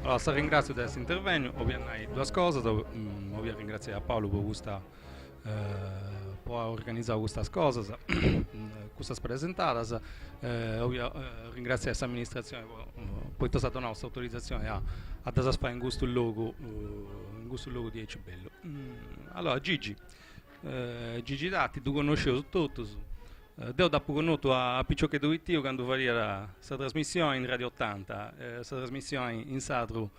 Allora, s'arringratziu de essi intervenniu, 'olia nai duas cosas, 'olia arringratziai a Paulu po custa po ai organizau custas cosas, custas presentadas, 'olia arringratziai s'amministratzioni poita s'at donau s'autorizatzioni a a ddas fai in custu logu in custu logu diaici bellu. Allora Gigi Gigi Tatti ddu connosceus totus, deu dd'apu connotu a piciocheddu pitiu candu fadiat sa trasmissioni in Radio Ottanta, sa trasmissioni in sardu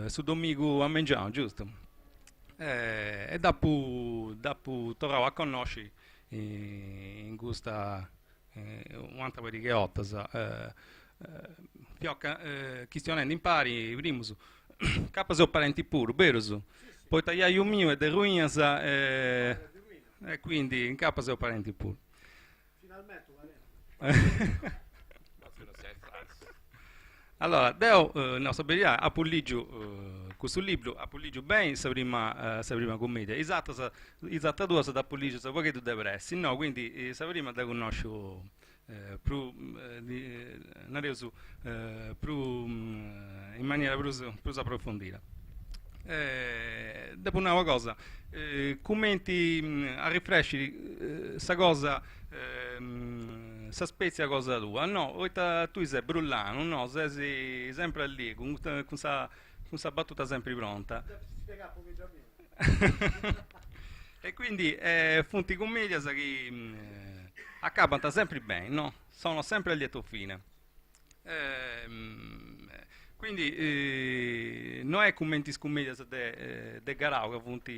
su domigu a mengianu, giustu? E dd'apu dd'apu torrau a connosci in custa u'atera pariga 'e 'ortas, fiaus chistionendi impari, primus, capa seus parentis puru, berus? Poita jaju miu est de Ruinas e quindi incapa seus parenti puru. Finalmente u parenti. Allora, deu, nau sa beridadi, apu ligiu custu libru, apu ligiu beni sa prima sa prima cummedia, is ateras is ateras duas dd'apu ligias u' pagheddu de pressi, no, quindi sa prima dda connosciu prus nareus prus in maniera prus prus aprofondida. Depu nai una cosa, cumenti arrefrescit sa cosa sa spètzia cosa tua, no, poita tui ses brullanu, no, ses sempri alligu, cun sa cun sa batuta sempri pronta. E quindi funt cummedias chi acabant sempri beni, no, sono sempre a lieto fine. Quindi no est cumenti is cummedias de de Garau ca funt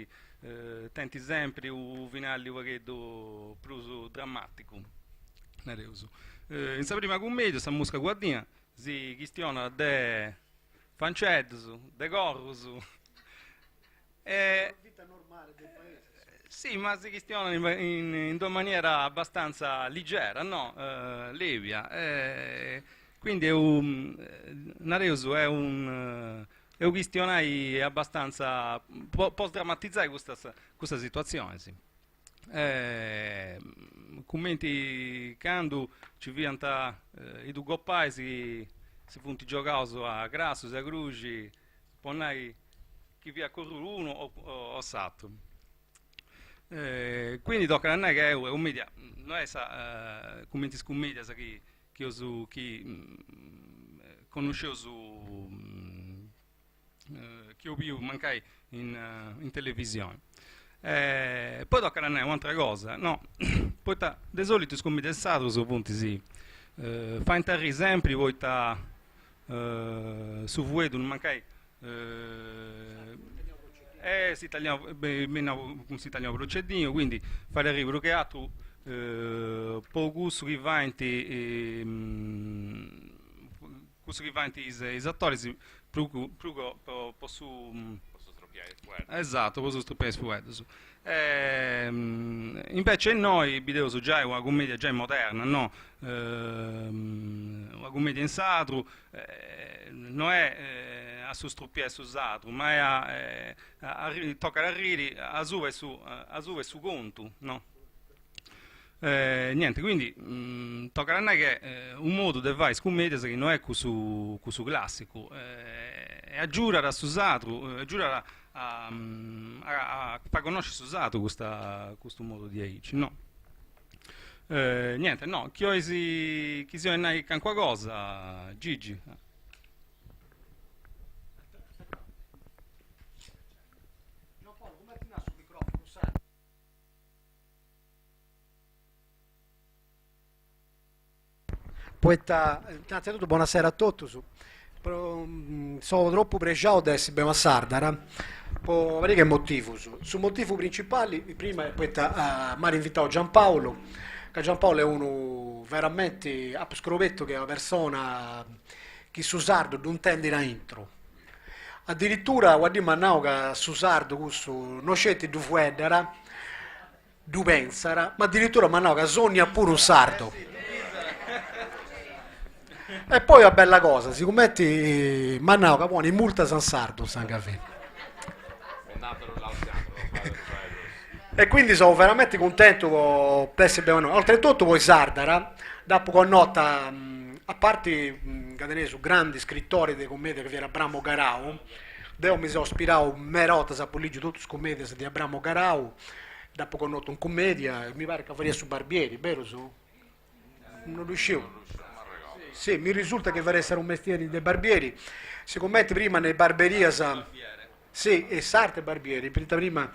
tenint sempri u' finali u' pagheddu prus drammaticu, nareus. In sa prima cummedia, Sa musca cuadina, si chistionat de fanceddus, de corrus E vita normale del paese. Sì, ma si chistionat in in in d'una maniera abbastanza ligera, no, lèbia, quindi est u nareus est un est u' chistionai abbastanza po po sdrammatizai custas custas situatzionis. Cumenti candu ci fiant is dus gopais chi si funt giogaus a crassus e a cruxi po nai chi fiat corrudu unu o s'atru. Quindi tocat a nai ca est una cummedia, no est sa cumenti is cummedias chi chi eus chi connosceus chi eus biu mancai in in televisioni. Poi tocat a nai u'atera cosa, no, poita de solitu is cummedias sardas funt si faint arriri sempri poita su fueddu mancai est s'italianu, nau cun s'italianu procedinu, quindi fait arriri prus che aturu po cussu chi faint cussu chi faint is is atoris prus prus po po su Po su strupiai is fueddus. Esatto, po su strupiai is fueddus. Invece innoi bideus giai una cummedia giai moderna, no, una cummedia in sardu, no est a su strupiai su sardu, ma est a tocat a arriri asuba 'e su asuba 'e su contu, no. Niente, quindi tocat a nai che unu modu de fai is cummedias chi no est cussu cussu classicu e agiudat a su sardu, agiudat a a fai connosci su sardu custa custu modu diaici, no. Niente, no, chi 'ois chi si 'ois nai calincuna cosa, Gigi. Poita, innanti a totu bonasera a totus, so tropu prexau de essi beniu a Sardara po una pariga 'e motivus, su motivu principali prima est poita m'at invitau Giampaulu, ca Giampaulu est unu veramenti, apu scobertu chi est una persona chi su sardu ddu intendit aintru, addirittura una dì m'at nau ca su sardu cussu no sceti ddu fueddat, Ddu pensat, ma addirittura m'at nau ca sonniat puru in sardu. E poi una bella cosa, sigumenti m'at nau ca ponit multas in sardu in San Gavino. E quindi so veramente cuntentu po essi beniu innoi. Oltretutto poi Sardara dd'apu connota, a parti ca teneus su grandi scritori de cummedia chi fiat Abramo Garau, deu mi seu ispirau meda 'ortas, apu ligiu totus is cummedias de Abramo Garau, dd'apu connotu in cummedia, mi parit ca fadiat su barbieri, berus? Non ddu sciu. Si, mi risulta chi fadiat unu mestieri de barbieri, sigumenti prima ne is barberias Si, e s'arte barbieri, poita prima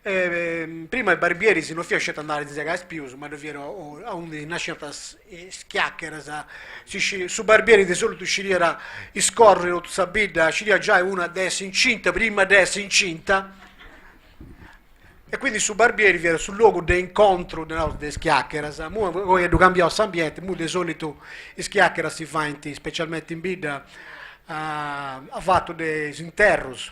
prima is barbieris non fiat sceti andai a segai is pius, ma ddu fiat aundi nasciant is chiacchieras, si scidiat, su barbieri de solitu scidiat is corrus de totu sa bidda, scidiat giai una de essi incinta prima de essi incinta, e quindi su barbieri fiat su logu de incontru, naraus, de is chiacchieras, imui oi est cambiau s'ambienti, imui de solitu is chiacchieras si faint, specialmenti in bidda, a fatu de is interrus,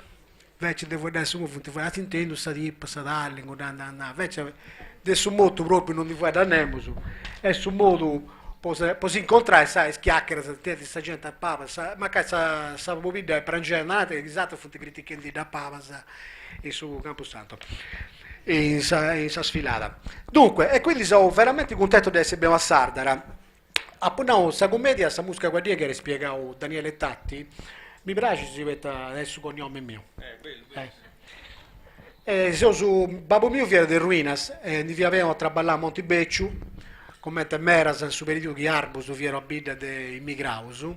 invece de fueddai su motu funt fueddendi, as intendiu sa tipa, sa tali, cudda, invece de su motu propriu non ndi fueddat nemus, est su modu po po s'incontrai, sai, is chiacchieras, intendi sa genti a pabas, mancai sa sa pobidda est prangendi, narat chi is aterus funt critichendi·dda a pabas in su campusantu, in sa in sa sfilada. Dunque, e quindi seu veramenti cuntentu de essi beniu a Sardara Apu nau sa cummedia Sa musca cuaddia chi at spiegau Daniele Tatti, mi praxit poita est su cognomi miu. E seus, babbu miu fiat de Ruinas e ndi fiat beniu a traballai a Montibeciu, cumenti medas in su periodu chi Arbus fiat una bidda de immigraus,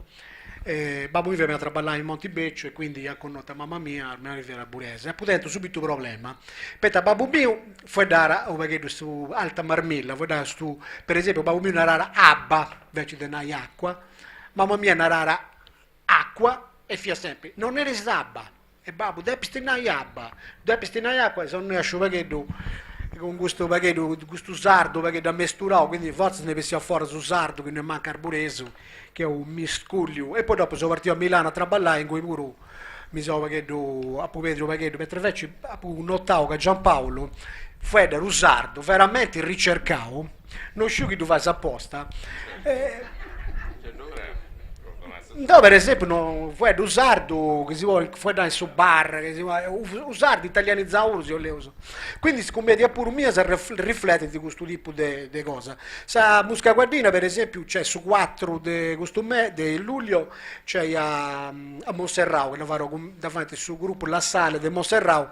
e babbu miu fiat beniu a traballai in Montibeciu e quindi iat connotu a mama mia, mama mia fiat arburesa, e apu tentu subitu problema, poita babbu miu Fueddara u' pagheddu su alta Marmilla, fueddara su, per esempiu babbu miu narara abba inveci de nai acua, mama mia narara acua e fiat sempri, non neris abba, e babbu depis nai abba, depis nai acua, seu nasciu u' pagheddu cun custu pagheddu, custu sardu u' pagheddu amesturau, quindi fortzis ndi bessiat foras su sardu chi no est mancu arburesu, chi est u' misculliu, e poi dopu seu partiu a Milano a traballai, ingui puru mi seu u' pagheddu, apu perdiu u' pagheddu, mentre inveci apu notau ca Giampaulu fueddat unu sardu veramenti ricercau, non sciu chi ddu fais aposta, Deu per esempiu no fueddu sardu chi si podit fueddai in su bar, chi si podit, u sardu italianizau puru si 'oleus. Quindi is cummedias puru mias rifletint custu tipu de de cosa. Sa Musca Cuaddina per esempiu c'est su cuatru de custu mesi de luglio c'est a a Monserrau, chi dda faint dda faint su gruppu La Sale de Monserrau,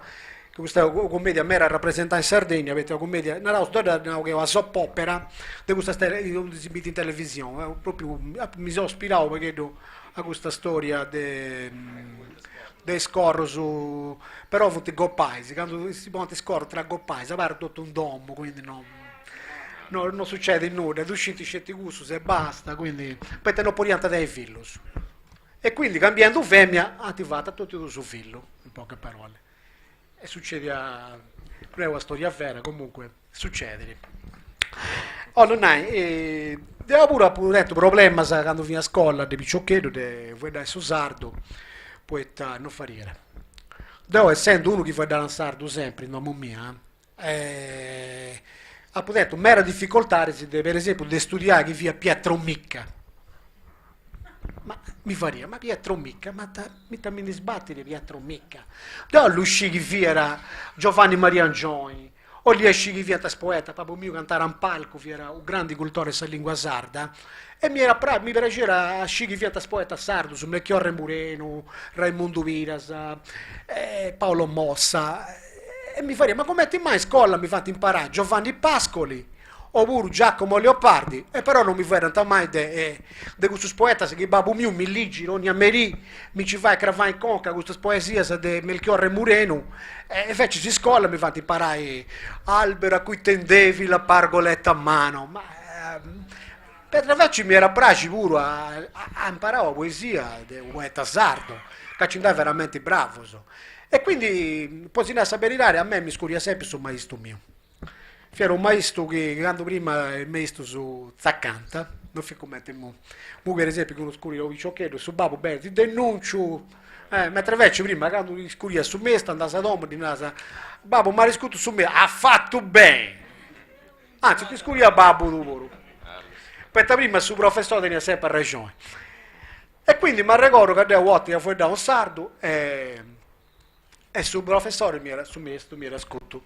chi custa est una cummedia meda rapresentada in Sardegna, poita est una cummedia, naraus, deu dda nau chi est una soap opera de custas chi si bint in televisioni, propriu mi seu ispirau u' pagheddu a custa storia de de is corrus, però funt gopais, candu si ponint is corrus tra gopais abarrat totu in domu, quindi no no sucedit nudda, ddu scint sceti cussus e basta, quindi, poita no podiant tenni fillus E quindi cambiendu femia ant fatu a totu su fillu, in poche parole. E sucediat, no est una storia vera, comunque sucedit. 'Ollu nai, deu puru apu tentu problemas candu fia a scola de piciocheddu de fueddai su sardu, poita no fadiat. Deu essendu unu chi fueddat in sardu sempri in domu mia, apu tentu meda dificoltadis de per esempiu de studiai chi fiat Pietro Micca, ma mi fadiat, ma Pietro Micca, ma ita mi ndi sbatit Pietro Micca, deu 'ollu scì chi fiat Giovanni Maria Angioy, 'ollia scì chi fiant is poetas, babbu miu cantara in palcu, fiat u' grandi cultore de sa lingua sarda, e mi era mi praxiat a scì chi fiant is poetas sardus, Melchiorre Murenu, Raimundu Piras, Paolo Mossa, E mi fadiat, ma cumenti mai in scola mi fant imparai Giovanni Pascoli opuru Giacomo Leopardi e però non mi fueddant mai de de custus poetas chi babbu miu mi ligit 'onnia merì, mi nci fait cravai in conca custas poesias de Melchiorre Murenu e invecias in scola mi fant imparai Albero a cui tendevi la pargoletta a mano, ma Mentre invece mi era praxi puru a a imparai una poesia de unu poeta sardu, ca nci nd'at veramenti bravus. E quindi, po si nai sa beridadi, a mei mi scuriat sempri su maistu miu. Fiat unu maistu chi candu prima is maistus tzacànt, non fiat cumenti imui. Imui per esempiu chi unu scuriat unu piciocheddu, su babbu benit, ti denunciu, mentre invece prima candu scuriat su maistu andas a domu e ddi naras, babbu m'at scutu su maistu, at fatu beni Anzi, ti scuriat babbu tuu puru. Poita prima su professori teniat sempri arrexoni. E quindi m'arregordu ca deu u' 'orta ia fueddau in sardu e e su professori m'iat, su maistu m'iat scutu.